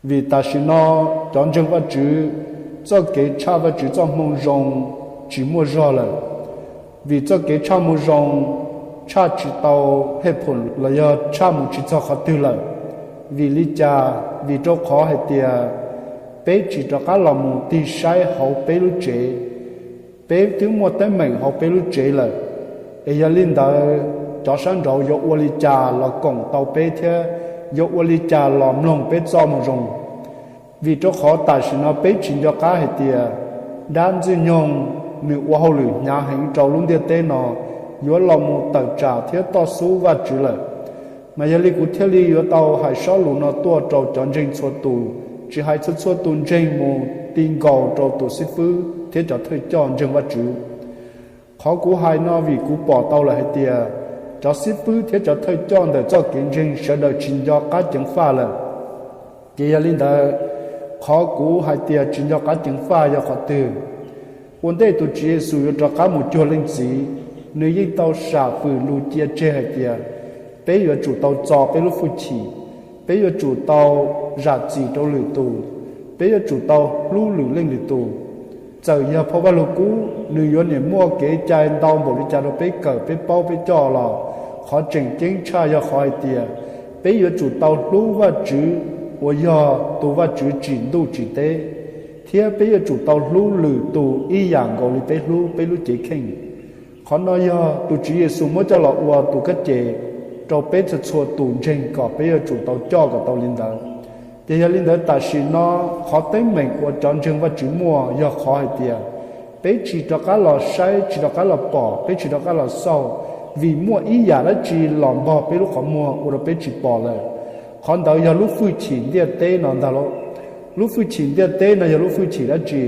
Vim tam sim no cov ntseeg Vajtswv txoj kev tshaj Vajtswv txoj moo zoo tsis muaj zog lawm, vim txoj kev tshaj moo zoo tshaj tsis tau hej phoom los yog tshaj mus tsis txog qhov twg lawm. Vim li cas? Vim rau qhov hais tias peb tsis rov qab los mus tig saib hauv peb lub tsev, peb twb muaj teeb meem hauv peb lub tsev lawm, es yog li ntawd cov sab nraud yuav ua li cas los koom tau peb thiab yuav ua li cas los mloog peb txoj moo zoo. Vim rau qhov tam sim no peb tsis nco qab hais tias dab Ntxwg Nyoog nws ua hauj lwm hnyav heev rau lub ntiaj teb no, yuav los mus tawm tsam thiab toj xub Vajtswv lawm. Mas yog li kuv thiaj li yuav tau hais sob lus no tuaj rau cov ntseeg txhua tus, tsis hais txhua txhua tus ntseeg mus ti nkaus rau tus xib fwb thiab cov thawj coj ntseeg Vajtswv. Qhov kuv hais no vim kuv pom tau lawm hais tias cov xib fwb thiab cov thawj coj ntawm txoj kev ntseeg sawv daws tsis nco qab ceev faj lawm. Ces yog li ntawd, qhov kuv hais tias tsis nco qab ceev faj yog qhov twg? Ua ntej tus Tswv Yexus yuav rov qab mus cuag Leej Txiv, nws yeej tau sam fwm lus cia tseg hais tias peb yuav tsum tau txo peb lub hwj chim, peb yuav tsum tau zam txim rau lwm tus, peb yuav tsum tau hlub lwm leej lwm tus. Txawm yog phau Vaj Lug Kub nws yuav niaj muaj kev cai ntau npaum li cas rau peb kawm peb paub peb coj los, qhov tseem ceeb tshaj yog qhov hais tias peb yuav tsum tau hlub Vajtswv uas yog tus Vajtswv tsim ntuj tsim teb, thiab peb yuav tsum tau hlub lwm tus ib yam nkaus li peb hlub peb lub cev kheej. Qhov no yog tus Tswv Yexus muab coj los ua tus kab ces rau peb txhua txhua tus ntseeg kom peb yuav tsum tau coj kom tau li ntawd. Ces yog li ntawd tam sim no qhov teeb meem uas cov ntseeg Vajtswv muaj yog qhov hais tias peb tsis rov qab los saib, tsis rov qab los pom, peb tsis rov qab los xauj, vim muaj ib yam dab tsi los npog peb lub qhov muag ua rau peb tsis pom lawm. Qhov ntawd yog lub hwj chim ntiaj teb no ntag lauj. Lub hwj chim ntiaj teb no yog lub hwj chim dab tsi?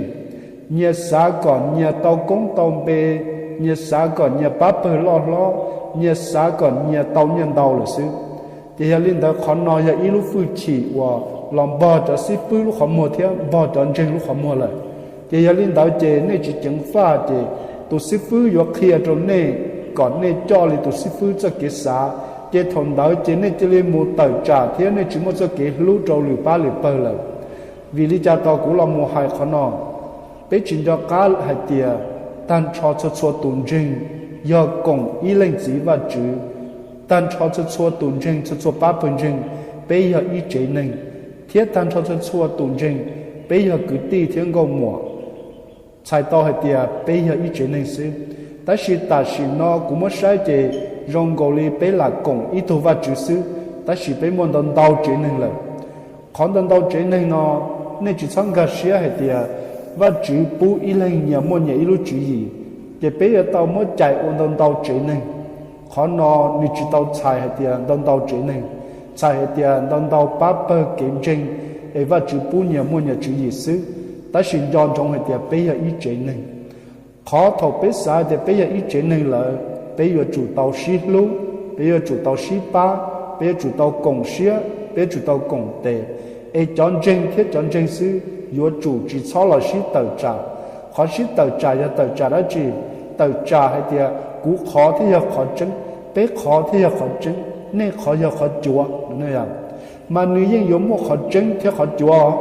Nyias xav kom nyias tau koob tau npe, nyias xav kom nyias pab pawg loj hlob, nyias xav kom nyias tau nyiaj ntau lawm xwb. Ces yog li ntawd qhov no yog ib lub hwj chim uas los npog cov xib fwb lub qhov muag thiab npog cov ntseeg lub qhov muag lawm. Ces yog li ntawd ces nej tsis ceev faj ces tus xib fwb yuav qhia rau nej kom nej coj li tus xib fwb txoj kev xav, ces thaum ntawd ces nej cia li mus tawm tsam thiab nej tsis muaj txoj kev hlub rau lwm pab lwm pawg lawm. Vim li cas tos kuv los mus hais qhov no? Peb tsis nco qab hais tias tag nrho txhua txhua tus ntseeg yog koom ib leej txiv Vajtswv, tag nrho txhua txhua tus ntseeg txhua txhua pab pawg ntseeg, peb yog ib tsev neeg, thiab tag nrho txhua txhua tus ntseeg, peb yog kwv tij thiab nkauj muam. Txhais tau hais tias peb yog ib tsev neeg xwb, tab sis tam sim no kuv muab saib ces zoo nkaus li peb lam koom ib tug Vajtswv xwb, tab sis peb muaj ntau ntau tsev neeg lawm. Qhov ntau ntau tsev neeg no, nej tsis txhob nkag siab hais tias Vajtswv pub ib leeg nyias muaj nyias ib lub tswv yim, ces peb yuav tau muab cais ua ntau ntau tsev neeg. Qhov no nws tsis tau txhais hais tias ntau ntau tsev neeg, txhais hais tias ntau ntau pab pawg kev ntseeg es Vajtswv pub nyias muaj nyias tswv yim xwb, tab sis nco ntsoov hais tias peb yog ib tsev neeg. Qhov thaum peb xav tias peb yog ib tsev neeg lawm, peb yuav tsum tau sib hlub, peb yuav tsum tau sib pab, peb yuav tsum tau koom siab, peb yuav tsum tau koom tes, es cov ntseeg thiab cov ntseeg xwb yuav tsum tsis txhob los sib tawm tsam. Qhov sib tawm tsam yog tawm tsam dab tsi? Tawm tsam hais tias kuv qhov thiaj yog qhov tseeb, peb qhov thiaj yog qhov tseeb, nej qhov yog qhov cuav. Mas nws yeej yuav muaj qhov tseeb thiab qhov cuav.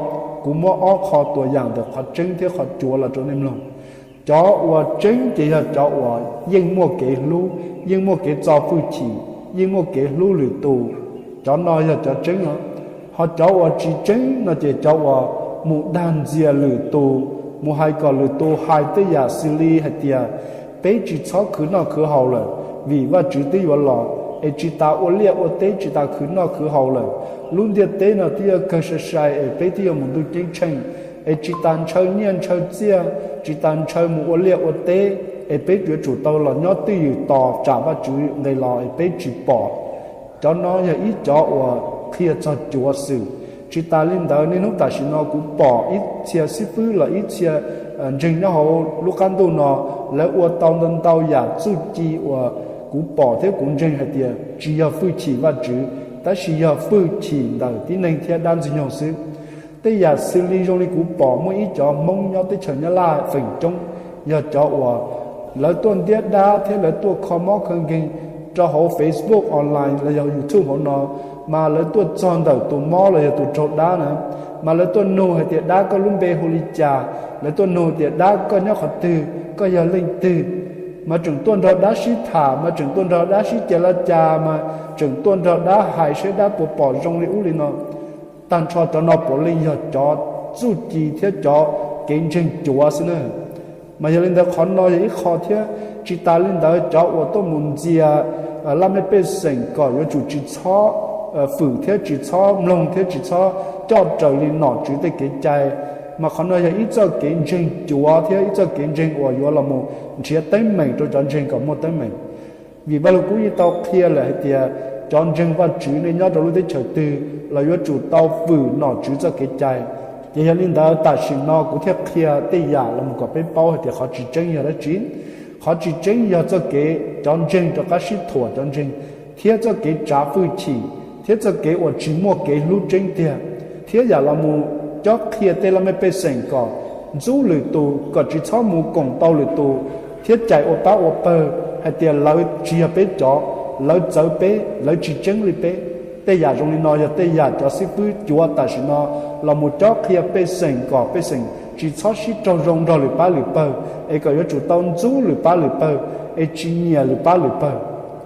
Kuv muab ob qho tuam yam ntawm qhov tseeb thiab qhov cuav los rau nej mloog. Cov uas tseeb ces yog cov uas yeej muaj kev hlub, yeej muaj kev txo hwj chim, yeej muaj kev hlub lwm tus, cov no yog cov tseeb no. Ho cov uas tsis tseeb no ces cov uas mus dag ntxias lwm tus, mus hais kom lwm tus hais tej yam xws li hais tias peb tsis txhob khwv noj khwv haus lawm, vim Vajtswv twb yuav los, es tsis tas ua liaj ua teb, tsis tas khwv noj khwv haus lawm, lub ntiaj teb no twb yuav kawg sai sai es peb twb yuav mus ntuj ceeb tsheej, es tsis tas ntshaw nyiaj ntshaw txiaj, tsis tas ntshaw mus ua liaj ua teb, es peb yuav tsum tau los nyob twj ywm tos tsam Vajtswv nqis los es peb tsis pom. Cov no yog ib cov uas qhia txog cuav xwm. Tsis tas li ntawd, niaj hnub tam sim no kuv pom ib txhia xib fwb los ib txhia ntseeg nyob hauv lub qab ntuj no, lawv ua tau ntau ntau yam txuj ci uas kuv pom thiab kuv ntseeg hais tias tsis yog hwj chim Vajtswv, tab sis yog hwj chim ntawm tib neeg thiab dab Ntxwg Nyoog xwb. Tej yam xws li zoo li kuv pom muaj ib cov Hmoob nyob teb chaws Nyab Laj feem coob, yog cov uas lawv tuaj ntiab dab thiab lawv tuaj kho mob kho nkeeg rau hauv Facebook online los yog YouTube hauv no, Mas lawv tuaj txog ntawm tus mob los yog tus raug dab na, mas lawv tuaj nug hais tias, dab, koj lub npe hu li cas? Lawv tuaj nug tias, dab, koj nyob qhov twg, koj yog leej twg? Mas tseem tuaj nrog dab sib tham, mas tseem tuaj nrog dab sib ceg laj cas, mas tseem tuaj nrog dab hais saib dab puas pom zoo li ub li no. Tag nrho cov no puav leej yog cov txuj ci thiab cov kev ntseeg cuav xwb na. Mas yog li ntawd qhov no yog ib qho thiab. Tsis tas li ntawd, cov uas tuaj mus ntxias laj mej pej xeem kom yuav tsum tsis txhob fwm thiab tsis txhob mloog thiab tsis txhob coj raws li nom tswv tej kev cai, mas qhov no yog ib txoj kev ntseeg cuav thiab ib txoj kev ntseeg uas yuav los mus nrhiav teeb meem rau cov ntseeg kom muaj teeb meem. Vim Vaj Lug Kub yeej tau qhia lawm hais tias cov ntseeg Vajtswv nej nyob rau lub teb chaws twg los yuav tsum tau fwm nom tswv txoj kev cai. Ces yog li ntawd tam sim no kuv thiaj qhia tej yam los mus kom peb paub hais tias qhov tsis tseeb yog dab tsi. Qhov tsis tseeb yog txoj kev cov ntseeg rov qab sib thuam cov ntseeg, thiab txoj kev tsav fwj chim, thiab txoj kev uas tsis muaj kev hlub tseeb tiag, thiab yam los mus cob qhia tej laj mej pej xeem kom ntxub lwm tus, kom tsis txhob mus koom tau lwm tus, thiab cais ua pab ua pawg hais tias lawv tsis yog peb cov, lawv txawv peb, lawv tsis tseeb li peb. Tej yam zoo li no yog tej yam cov xib fwb cuav tam sim no los mus cob qhia pej xeem kom pej xeem tsis txhob sib raug zoo nrog lwm pab lwm pawg, es kom yuav tsum tau ntxub lwm pab lwm pawg, es tsis nyiam lwm pab lwm pawg.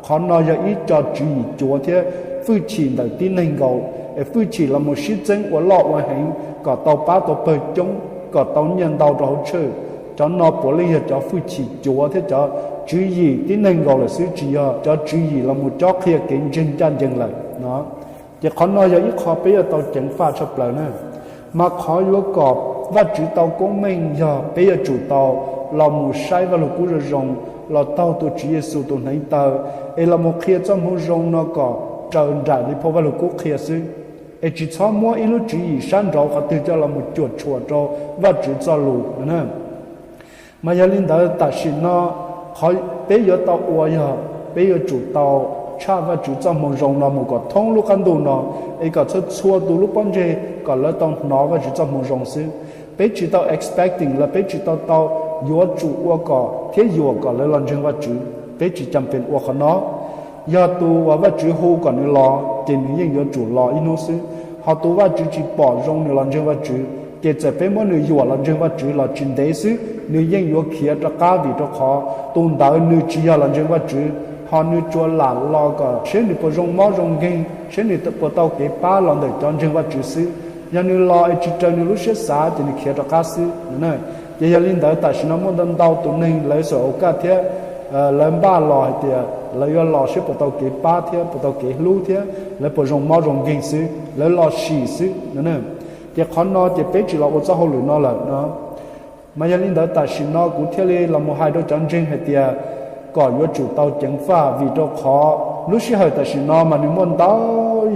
Qhov no yog ib co tswv yim cuav thiab fwj chim ntawm tib neeg nkaus, es fwj chim los mus sib txeeb ua loj ua heev kom tau pab tau pawg coob, kom tau nyiaj ntau rau hauv tshawj. Cov no puav leej yog cov fwj chim cuav thiab cov tswv yim tib neeg nkaus lawm xwb, tsis yog cov tswv yim los mus cob qhia kev ntseeg ncaj ncees lawm no. Ces qhov no yog ib qho peb yuav tau ceev faj tshaj plaws na. Mas qhov yuav kom Vajtswv tau koob meej yog peb yuav tsum tau los mus saib Vaj Lug Kub zoo zoo, los taug tus Tswv Yexus tus hneev taw, es los mus qhia txoj moo zoo no kom raws nraim li phau Vaj Lug Kub qhia xwb, es tsis txhob muab ib lub tswv yim sab nraud qhov twg coj los mus cuam tshuam rau Vajtswv txoj lus no na. Mas yog li ntawd tam sim no qhov peb yuav tau ua yog peb yuav tsum tau tshaj Vajtswv txoj moo zoo no mus kom thoob lub qab ntuj no, es kom txhua txhua tus lub pob ntseg kom lawv tau hnov Vajtswv txoj moo zoo xwb. Peb tsis tau expecting los peb tsis tau tau yuav tsum ua kom thiab yuam kom lawv los ntseeg Vajtswv, peb tsis cam pem ua qhov no. Yog tus uas Vajtswv hu kom nws los ces nws yeej yuav tsum los ib hnub xwb. Ho tus Vajtswv tsis pom zoo nws los ntseeg Vajtswv, ces txawm peb muab nws yuam los ntseeg Vajtswv los tsis ntev xwb nws yeej yuav khiav rov qab, vim rau qhov tus ntawd nws tsis yog los ntseeg Vajtswv, ho nws tsuas lam los kom saib nws puas zoo mob zoo nkeeg, saib nws puas tau kev pab los ntawm cov ntseeg Vajtswv xwb. Yog nws los es tsis raws nws lub siab xav ces nws khiav rov qab xwb. Ces yog li ntawd tam sim no muaj ntau ntau tus neeg lawv xav ua kaj thiab lawv npaj los hais tias lawv yuav los saib puas tau kev pab thiab puas tau kev hlub thiab lawv puas zoo mob zoo nkeeg xwb, lawv los sim xwb no. Ces qhov no ces peb tsis los ua txoj hauj lwm no lawm no. Mas yog li ntawd tam sim no kuv thiaj li los mus hais rau cov ntseeg hais tias kom yuav tsum tau ceev faj, vim rau qhov lub sij hawm tam sim no mas nws muaj ntau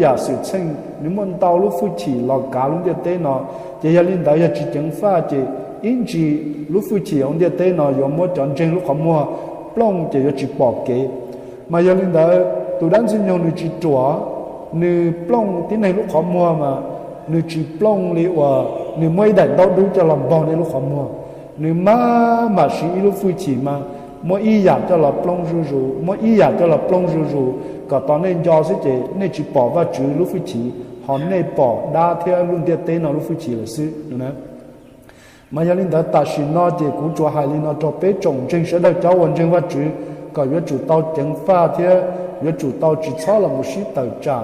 yam xwm txheej, nws muaj ntau lub fwj chim los kav lub ntiaj teb no. Ces yog li ntawd yog tsis ceev faj ces ib ntsis lub fwj chim hauv ntiaj teb no yuav muab cov ntseeg lub qhov muag plooj ces yuav tsis pom kev. Mas yog li ntawd tus dab ntxwg nyoog nws tsis ruam, nws plooj tib neeg lub qhov muag mas nws tsis plooj li uas nws muab ib daim ntaub dub coj los npog nej lub qhov muag. Nws maj mam siv ib lub fwj chim mas muab ib yam coj los plooj zuj zus, muab ib yam coj los plooj zuj zus kom tau nej nco xwb ces nej tsis pom Vajtswv lub fwj chim, ho nej pom dab thiab lub ntiaj teb no lub fwj chim lawm xwb. Mas yog li ntawd tam sim no ces kuv tsuas hais li no rau peb tsoom ntseeg sawv daws cov uas ntseeg Vajtswv kom yuav tsum tau ceev faj thiab yuav tsum tau tsis txhob los mus sib tawm tsam,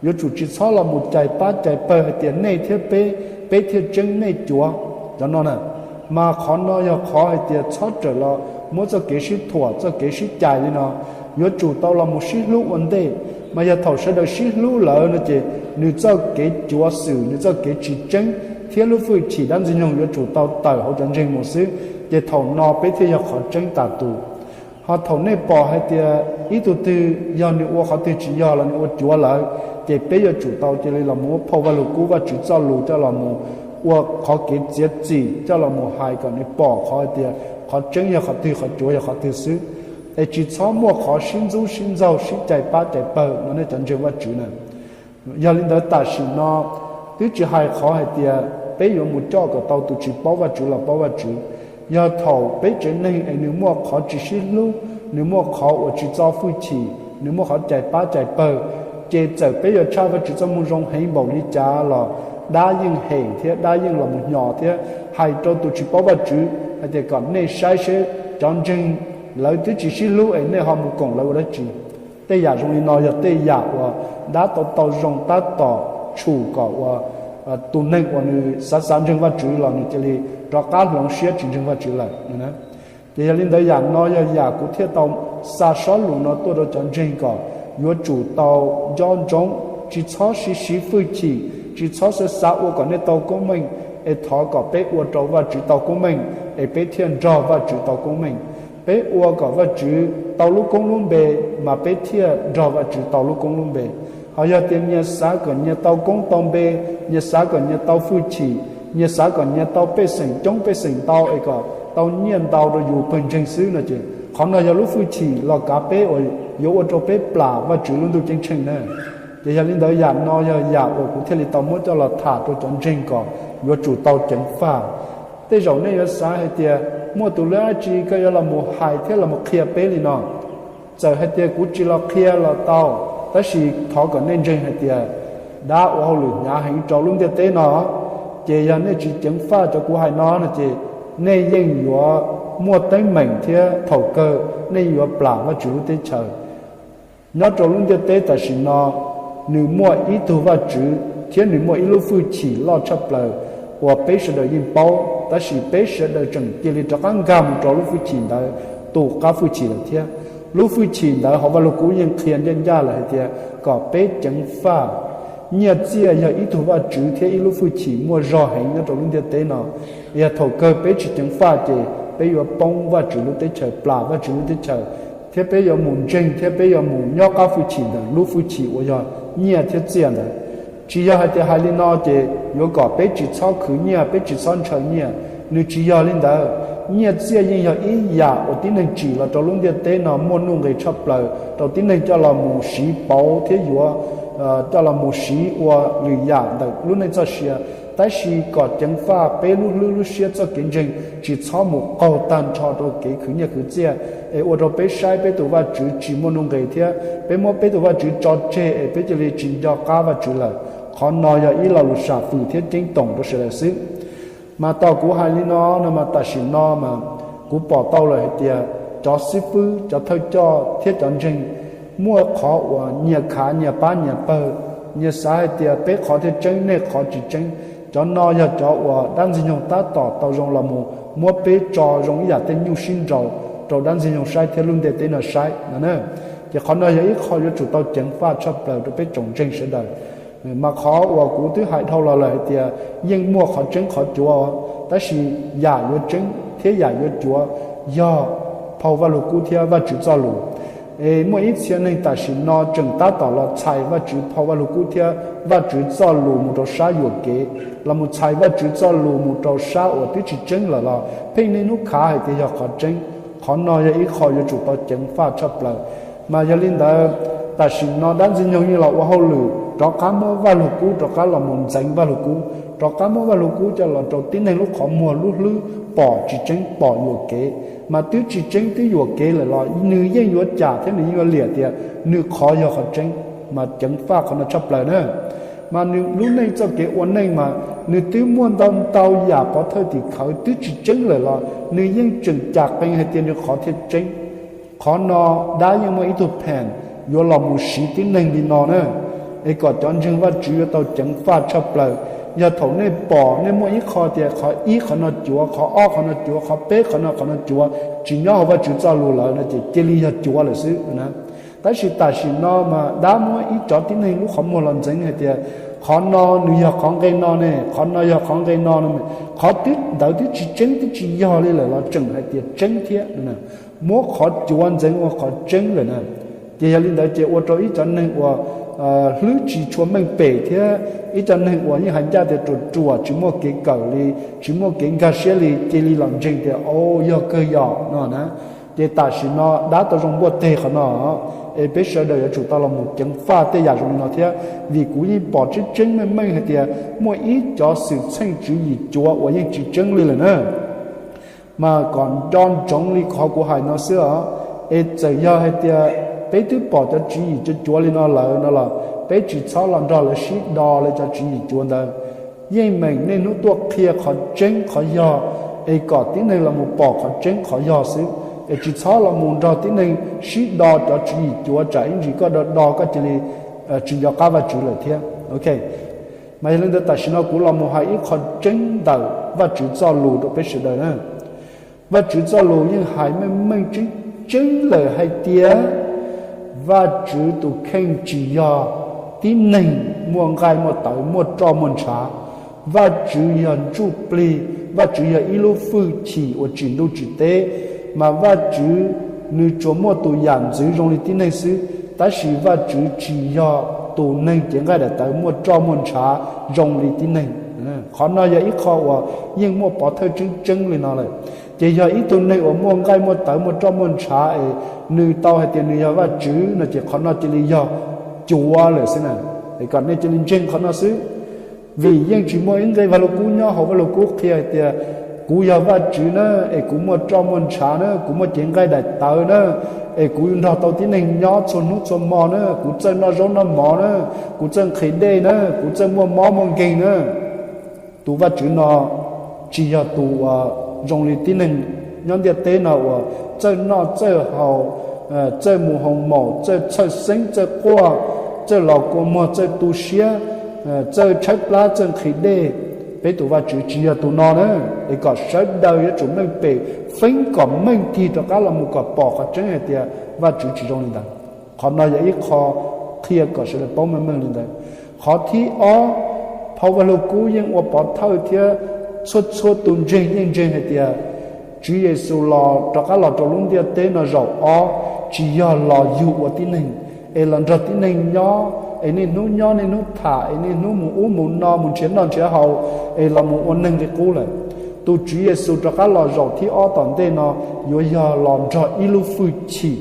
yuav tsum tsis txhob los mus cais pab cais pawg hais tias nej thiab peb, peb thiaj tseeb nej cuav cov no na. Mas qhov no yog qhov hais tias txhob rawm los muab txoj kev sib thuam txoj kev sib cais li no, yuav tsum tau los mus sib hlub ua ntej. Mas yog thaum sawv daws sib hlub lawm no ces nws txoj kev cuav xwm, nws txoj kev tsis tseeb thiab lub fwj chim dab ntxwg nyoog yuav tsum tau tawm hauv cov ntseeg mus xwb, ces thaum no peb thiaj yog qhov tseeb tas tus. Ho thaum nej pom hais tias ib tug twg yog nws ua qhov twg tsis yog los nws ua cuav lawm, ces peb yuav tsum tau cia li los mus muab phau Vajluskub Vajtswv txoj lus coj los mus ua qhov kev txiav txim coj los mus hais kom nws pom qhov hais tias qhov tseeb yog qhov twg, qhov cuav yog qhov twg xwb. Es tsis txhob muaj qhov sib ntxub sib ntxaug sib cais pab cais pawg no nej cov ntseeg Vajtswv na. Yog li ntawd tam sim no twb tsis hais qhov hais tias peb yuav mus coj kom tau tus tsis paub Vajtswv los paub Vajtswv. Yog thaum peb tsev neeg es nws muaj qhov tsis sib hlub, nws muaj qhov uas tsis txo fwj chim, nws muaj qhov cais pab cais pawg, Ces txawm peb yuav tshaj Vajtswv txoj moo zoo heev npaum li cas los dab yeej hem thiab dab yeej los mus hnyos thiab hais rau tus tsis paub Vajtswv hais tias kom nej saib seb cov ntseeg lawv twb tsis sib hlub es nej ho mus koom lawv ua dab tsi. Tej yam zoo li no yog tej yam uas dab tau tau zoo tab tom tshum kom uas tus neeg uas nws xav xav ntseeg Vajtswv los nws cia li rov qab hloov siab tsis ntseeg Vajtswv lawm. Ces yog li ntawd yam no yog yam kuv thiaj tau xa sob lus no tuaj rau cov ntseeg kom yuav tsum tau nco ntsoov, tsis txhob siv siv fwj chim, tsis txhob xav xav ua kom nej tau koob meej, es thov kom peb ua rau Vajtswv tau koob meej es peb thiaj nrog Vajtswv tau koob meej. Peb ua kom Vajtswv tau lub koob lub npe mas peb thiaj nrog Vajtswv tau lub koob lub npe. Ho yog tias nyias xav kom nyias tau koob tau npe, nyias xav kom nyias tau fwj chim, nyias xav kom nyias tau pej xeem coob pej xeem ntau es kom tau nyiaj ntau rau yus pawg ntseeg xwb no ces qhov no yog lub fwj chim los kav peb uas yuav ua rau peb plam Vajtswv lub ntuj ceeb tsheej na. Ces yog li ntawd yam no yog yam uas kuv thiaj li tau muab coj los tham rau cov ntseeg kom yuav tsum tau ceev faj. Tej zaum nej yuav xav hais tias muaj tus hlub dab tsi koj yuav los mus hais thiab los mus qhia peb li no. Txawm hais tias kuv tsis los qhia los tau, tab sis thov kom nej ntseeg hais tias dab ua hauj lwm hnyav heev rau lub ntiaj teb no, ces yog nej tsis ceev faj cov kuv hais no no ces nej yeej yuav muaj teeb meem thiab thaum kawg nej yuav plam Vajtswv lub teb chaws. Nyob rau lub ntiaj teb tam sim no, nws muaj ib tug Vajtswv thiab nws muaj ib lub fwj chim loj tshaj plaws uas peb sawv daws yeej paub, tab sis peb sawv daws tseem cia li rov qab nkag mus rau lub fwj chim ntawd, tus qab fwj chim lawm thiab. Lub fwj chim ntawd hauv Vaj Lug Kub yeej qhia ncaj ncaj lawm hais tias kom peb ceev faj. Nyiaj txiaj yog ib tug vaj tswv thiab ib lub fwj chim muaj zog heev nyob rau lub ntiaj teb no. Yog thaum kawg peb tsis ceev faj ces peb yuav poob Vaj Tswv lub teb chaws, plam Vaj Tswv lub teb chaws, thiab peb yuav mus ntseeg thiab peb yuav mus nyob qab fwj chim ntawm lub fwj chim uas yog nyiaj thiab txiaj ntawd. Tsis yog hais tias hais li no ces yuav kom peb tsis txhob khwv nyiaj, peb tsis txhob ntshaw nyiaj. Nws tsis yog li ntawd. Nyiaj txiaj yeej yog ib yam uas tib neeg tsim los rau lub ntiaj teb no muaj nuj nqis tshaj plaws rau tib neeg coj los mus siv pauv thiab yuav coj los mus siv ua lwm yam ntawm lub neej txoj sia. Tab sis kom ceev faj peb lub hlwb lub siab txoj kev ntseeg tsis txhob mus qaug tag nrho rau kev khwv nyiaj khwv txiaj, es ua rau peb saib peb tus Vaj Tswv tsis muaj nuj nqis thiab peb muab peb tus Vaj Tswv tso tseg es peb cia li tsis nco qab Vaj Tswv lawm. Qhov no yog ib lo lus sam fwm thiab ceeb toom rau sawv daws xwb. Mas tom kuv hais li no no mas tam sim no mas kuv pom tau lawm hais tias cov xib fwb, cov thawj coj thiab cov ntseeg muaj qhov uas nyias khav nyias pab nyias pawg, nyias xav hais tias peb qhov thiaj tseeb nej qhov tsis tseeb. Cov no yog cov uas dab Ntxwg Nyoog tab tom tau zoo los mus muab peb tso zoo ib yam tej nyuj sib nraus rau dab Ntxwg Nyoog saib thiab lub ntiaj teb no saib no na. Ces qhov no yog ib qho yuav tsum tau ceev faj tshaj plaws rau peb tsoom ntseeg sawv daws. Mas qhov uas kuv twb hais dhau los lawm hais tias yeej muaj qhov tseeb qhov cuav, tab sis yam yuav tseeb thiab yam yuav cuav yog phau Vaj Lug Kub thiab Vaj Tswv Txoj Lus. Es muaj ib txhia neeg tam sim no tseem tab tom los txhais Vaj Tswv phau Vaj Lug Kub thiab Vaj Tswv Txoj Lus mus rau sab yuam kev, los mus txhais Vaj Tswv Txoj Lus mus rau sab uas twb tsis tseeb lawm los pheej niaj hnub khav hais tias yog qhov tseeb. Qhov no yog ib qho yuav tsum tau ceev faj tshaj plaws. Mas yog li ntawd, tam sim no dab Ntxwg Nyoog yeej los ua hauj lwm rov qab muab Vaj Lug Kub rov qab los mus ntxeev Vaj Lug Kub, rov qab muab Vaj Lug Kub coj los rau tib neeg lub qhov muag lub hlwb pom tsis tseeb pom yuam kev. Mas twb tsis tseeb twb yuam kev lawm los nws yeej yuav cam thiab nws yeej yuav liam tias nws qhov yog qhov tseeb. Mas ceev faj qhov no tshaj plaws na. Mas nws lub neej txoj kev ua neej mas nws twb muaj ntau ntau yam pov thawj tim khawv twb tsis tseeb lawm los nws yeej tseem cam qee hais tias nws qhov thiaj tseeb. Qhov no dab yeej muaj ib tug pheem yuav los mus siv tib neeg li no na. Es kom cov ntseeg Vaj Tswv yuav tau ceev faj tshaj plaws. Yog thaum nej pom nej muaj ib qho tias qhov ib qhov no cuav, qhov ob qhov no cuav, qhov peb qhov no qhov no cuav, tsis nyob hauv Vaj Tswv Txoj Lus lawm no ces cia li yog cuav lawm xwb na. Tab sis tam sim no mas dab muab ib cov tib neeg lub qhov muag los ntxeev hais tias qhov no nws yog qhov nqe no ne, qhov no yog qhov nqe no no, qhov twb ntawd twb tsis tseeb twb tsis yog li lawm los tseem hais tias tseeb thiab. Muab qhov cuav ntxeev ua qhov tseeb lawm na. Ces yog li ntawd ces ua rau ib cov neeg uas hlwb tsis tshua meej pem thiab ib cov neeg uas yeej hais ncaj tias ruam ruam tsis muaj kev kawm li, tsis muaj kev nkag siab li cia li los ntseeg tias o yog kawg yom no na. Ces tam sim no dab tau zoo npuaj teg qhov no, es peb sawv daws yuav tsum tau los mus ceev faj tej yam zoo li no thiab, vim kuv yeej pom tseeb tseeb meej meej hais tias muaj ib cov xwm txheej tswv yim cuav uas yeej tsis tseeb li lawm na. Mas kom nco ntsoov li qhov kuv hais no xwb os. Es txawm yog hais tias peb twb pom cov tswv yim cuav cuav li no lawm no los Peb tsis txhob los nrog lawv sib do lawv cov tswv yim cuav ntawd. Yeej meem niaj hnub tuaj qhia qhov tseeb qhov yog, es kom tib neeg los mus pom qhov tseeb qhov yog xwb. Es tsis txhob los mus nrog tib neeg sib do cov tswv yim cuav, tsam ib ntsis koj do do koj cia li tsis nco qab Vajtswv lawm thiab. Ok, mas yog li ntawd tam sim no kuv los mus hais ib qho tseeb ntawm Vajtswv txoj lus rau peb sawv daws na. Vajtswv txoj lus yeej hais meej meej tseeb tseeb lawm hais tias Vajtswv tus kheej tsis yog tib neeg muaj nqaij muaj tawv muaj roj muaj ntshav. Vajtswv yog ntsuj plig, Vajtswv yog ib lub fwj chim uas tsim ntuj tsim teb, mas Vajtswv nws tsuas muaj tus yam ntxwv zoo li tib neeg xwb, tab sis Vajtswv tsis yog tus neeg cev nqaij daim tawv muaj roj muaj ntshav zoo li tib neeg. Qhov no yog ib qho uas yeej muaj pov thawj tseeb tseeb li no lawm. Ces yog ib tug neeg uas muaj nqaij muaj tawv muaj roj muaj ntshav es nws tau hais tias nws yog Vajtswv no ces qhov no cia li yog cuav lawm xwb na. Es kom nej cia li ntseeg qhov no xwb. Vim yeej tsis muaj ib nqe Vaj Lug Kub nyob hauv Vaj Lug Kub qhia hais tias kuv yog Vajtswv na, es kuv muaj roj muaj ntshav na, kuv muaj cev nqaij daim tawv na, es kuv nrog tau tib neeg nyob txhua hnub txhua hmo na, kuv txawj noj zaub noj mov na, kuv txawj nqhis dej na, kuv txawj muaj mob muaj nkeeg na. Tus Vajtswv no tsis yog tus uas zoo li tib neeg nyob ntiaj teb no uas txawj noj txawj haus, txawj mus hoo maum, txawj txhawj xeeb, txawj quaj, txawj los kua muag, txawj tu siab, txawj tshaib plab, txawj nqhis dej. Peb tus Vajtswv tsis yog tus no na. Es kom sawv daws yuav tsum meej pem, feeb kom meej tig rov qab los mus kom pom qhov tseeb hais tias Vajtswv tsis zoo li ntawd. Qhov no yog ib qho qhia kom sawv daws paub meej meej li ntawd. Qhov thib ob, phau Vaj Lug Kub yeej ua pov thawj thiab txhua txhua tus ntseeg yeej ntseeg hais tias Tswv Yexus los rov qab los rau lub ntiaj teb no zaum ob tsis yog los yug ua tib neeg, es los nrog tib neeg nyob, es niaj hnub nyob niaj hnub tham, es niaj hnub mus ub mus no mus nrhiav noj nrhiav haus, es los mus ua neeg li qub lawm. Tus Tswv Yexus rov qab los zaum thib ob tom ntej no yuav yog los nrog ib lub fwj chim.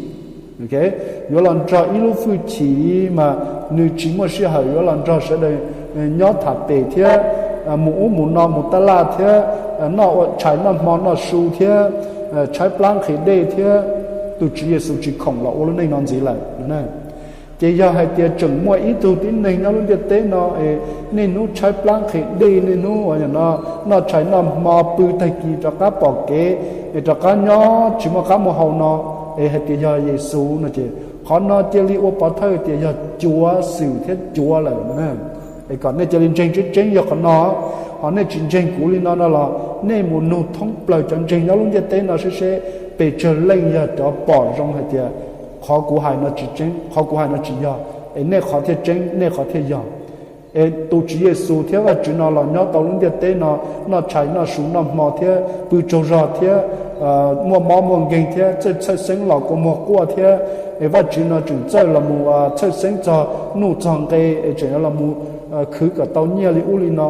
Yuav los nrog ib lub fwj chim mas nws tsis muaj sij hawm yuav los nrog sawv daws nyob tham pem thiab mus ub mus no mus tab laj thiab noj ua tshais noj hmo noj su thiab tshaib plab nqhis dej thiab. Tus Tswv Yexus tsis khoom los ua lub neej no ntxiv lawm. Ces yog hais tias tseem muaj ib tug tib neeg nyob lub ntiaj teb no es niaj hnub tshaib plab nqhis dej, niaj hnub uas no noj tshais noj hmo pw tag kis rov qab pom kev es rov qab nyob tsis muaj qab muaj hau no, es hais tias yog Yexus no ces qhov no cia li ua pov thawj tias yog cuav xwm thiab cuav lawm. Es kom nej cia li ntseeg tseeb tseeb yog qhov no, ho nej tsis ntseeg kuv li no no los nej mus nug thoob plaws cov ntseeg nyob lub ntiaj teb no seb seb pes tsawg leej yog cov pom zoo hais tias qhov kuv hais no tsis tseeb, qhov kuv hais no tsis yog, es nej qhov thiaj tseeb, nej qhov thiaj yog. Es tus Tswv Yexus thiab Vajtswv no los nyob tau lub ntiaj teb no, noj tshais noj su noj hmo thiab pw tsaug zog thiab muaj mob muaj nkeeg thiab txawj txhawj xeeb los kua muag quaj thiab, es Vajtswv no tseem txawj los mus txhawj xeeb txog nuj txog nqe es tseem los mus khwv kom tau nyiaj li ub li no.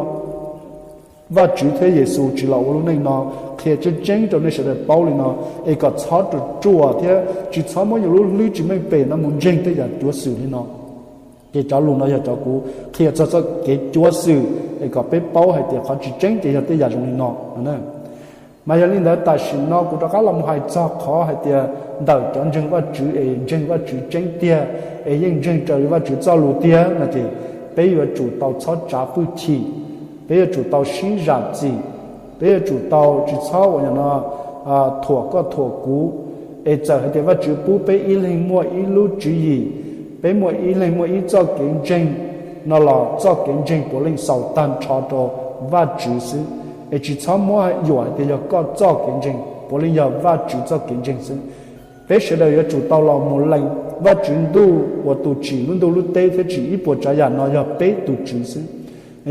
Vajtswv thiab Yexus tsis los ua lub neej no, qhia tseeb tseeb rau nej sawv daws paub li no, es kom txhob ruam ruam thiab tsis txhob muab yus lub hlwb tsis meej pem no mus ntseeg tej yam cuav xwm li no. Ces cov lus no yog cov kuv qhia txog txoj kev cuav xwm, es kom peb paub hais tias qhov tsis tseeb ces yog tej yam zoo li no. Mas yog li ntawd tam sim no kuv rov qab los mus hais txog qhov hais tias ntawm cov ntseeg Vajtswv es ntseeg Vajtswv tseeb tiag, es yeej ntseeg raws li Vajtswv txoj lus tiag no ces peb yuav tsum tau txhob tsav fwj chim, peb yuav tsum tau sib zam txim, peb yuav tsum tau tsis txhob ua no thuam koj thuam kuv. Es txawm hais tias Vajtswv pub peb ib leeg muaj ib lub tswv yim, peb muaj ib leeg muaj ib txoj kev ntseeg no los txoj kev ntseeg puav leej xaus tag nrho rau Vajtswv xwb. Es tsis txhob muab yuam hais tias yog koj txoj kev ntseeg, puav leej yog Vajtswv txoj kev ntseeg xwb. Peb sawv daws yuav tsum tau los mus lees Vajtswv ntuj uas tus tsim lub ntuj lub teb thiab tsim ib puas tsav yam no yog peb tus Tswv xwb.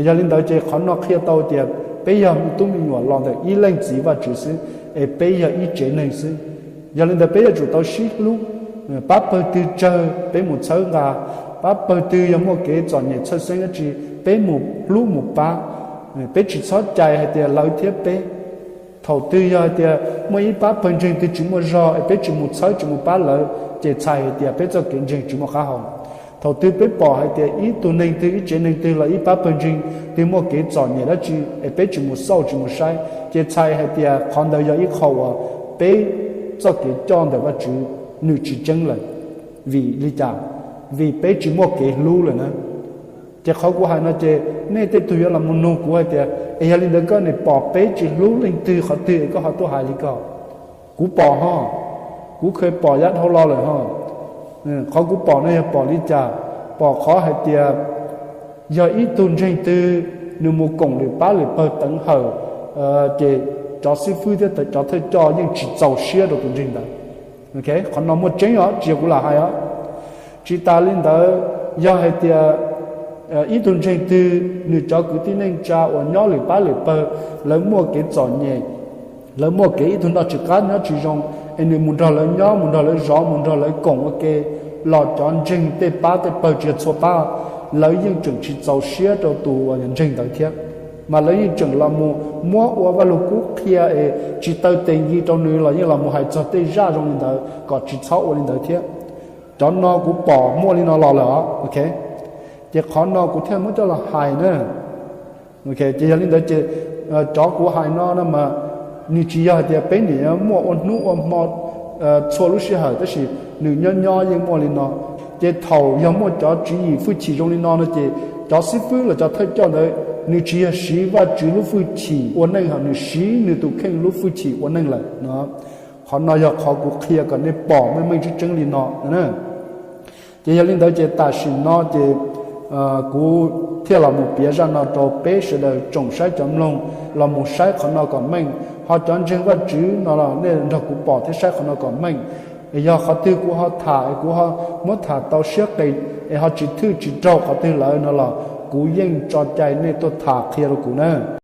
Yog li ntawd ces qhov no qhia tau tias peb yog tub me nyuam los ntawm ib leej txiv Vajtswv xwb, es peb yog ib tsev neeg xwb. Yog li ntawd peb yuav tsum tau sib hlub, pab pawg twg tsawg peb mus txhawb nqa, pab pawg twg yog muaj kev txom nyem txhawj xeeb dab tsi peb mus hlub mus pab. Peb tsis txhob cais hais tias lawv thiab peb. Thaum twg yog hais tias muaj ib pab pawg ntseeg twg tsis muaj zog es peb tsis mus txhawb tsis mus pab lawv ces txhais hais tias peb txoj kev ntseeg tsis muaj qab hau. Thaum twg peb pom hais tias ib tug neeg twg ib tsev neeg twg los ib pab pawg ntseeg twg muaj kev txom nyem dab tsi es peb tsis mus xauj tsis mus saib ces txhais hais tias qhov ntawd yog ib qho uas peb txoj kev coj ntawm Vajtswv nws tsis tseeb lawm. Vim li cas? Vim peb tsis muaj kev hlub lawm na. Ces qhov kuv hais no ces nej tej tug yuav los mus nug kuv hais tias, es yog li ntawd koj nim pom peb tsis hlub leej twg qhov twg es koj ho tuaj hais li ko? Kuv pom ho, kuv kheev pom yav dhau los lawm ho. Qhov kuv pom no yog pom li cas? Pom qhov hais tias yog ib tug ntseeg twg nws mus koom lwm pab lwm pawg teev hawm, ces cov xib fwb thiab cov thawj coj yeej tsis txaus siab rau tus ntseeg ntawd. Qhov no muaj tseeb os, tsis yog kuv lam hais os. Tsis tas li ntawd, yog hais tias ib tug ntseeg twg nws cov kwv tij neej tsa uas nyob lwm pab lwm pawg, lawv muaj kev txom nyem, lawv muaj kev ib tug noj tsis qab nyob tsis zoo, es nws mus nrog lawv nyob, mus nrog lawv zov, mus nrog lawv koom ua ke, los cov ntseeg tej pab tej pawg tsis yog txhua pab, lawv yeej tseem tsis txaus siab rau tus ntseeg ntawd thiab. Mas lawv yeej tseem los mus muab ua Vaj Lug Kub qhia es tsis taw tes nci rau nws los yeej los mus hais txog tej zaj zoo li ntawd kom tsis txhob ua li ntawd thiab. Cov no kuv pom muaj li no los lawm os. Ces qhov no kuv thiaj muab coj los hais na. Ces yog li ntawd ces cov kuv hais no no mas nws tsis yog hais tias peb nim muaj ua hnub ua hmo txhua lub sij hawm, tab sis nws nyob nyob yeej muaj li no. Ces thaum yog muaj cov tswv yim hwj chim zoo li no no ces cov xib fwb los cov thawj coj ntawd nws tsis yog siv Vajtswv lub hwj chim ua neej, ho nws siv nws tus kheej lub hwj chim ua neej lawm no. Qhov no yog qhov kuv qhia kom nej pom meej meej tseeb tseeb li no. Ces yog li ntawd ces tam sim no ces kuv thiaj los mus piav zaj no rau peb sawv daws tsoom saib cov mloog los mus saib qhov no kom meej. Ho cov ntseeg Vajtswv no los nej nrog kuv pom thiab saib qhov no kom meej. Yog qhov twg kuv ho tham es kuv ho muab tham tau siab qis es ho tsis thwj tsis raug qhov twg lawm no los kuv yeej tso cai nej tuaj tham qhia rau kuv na.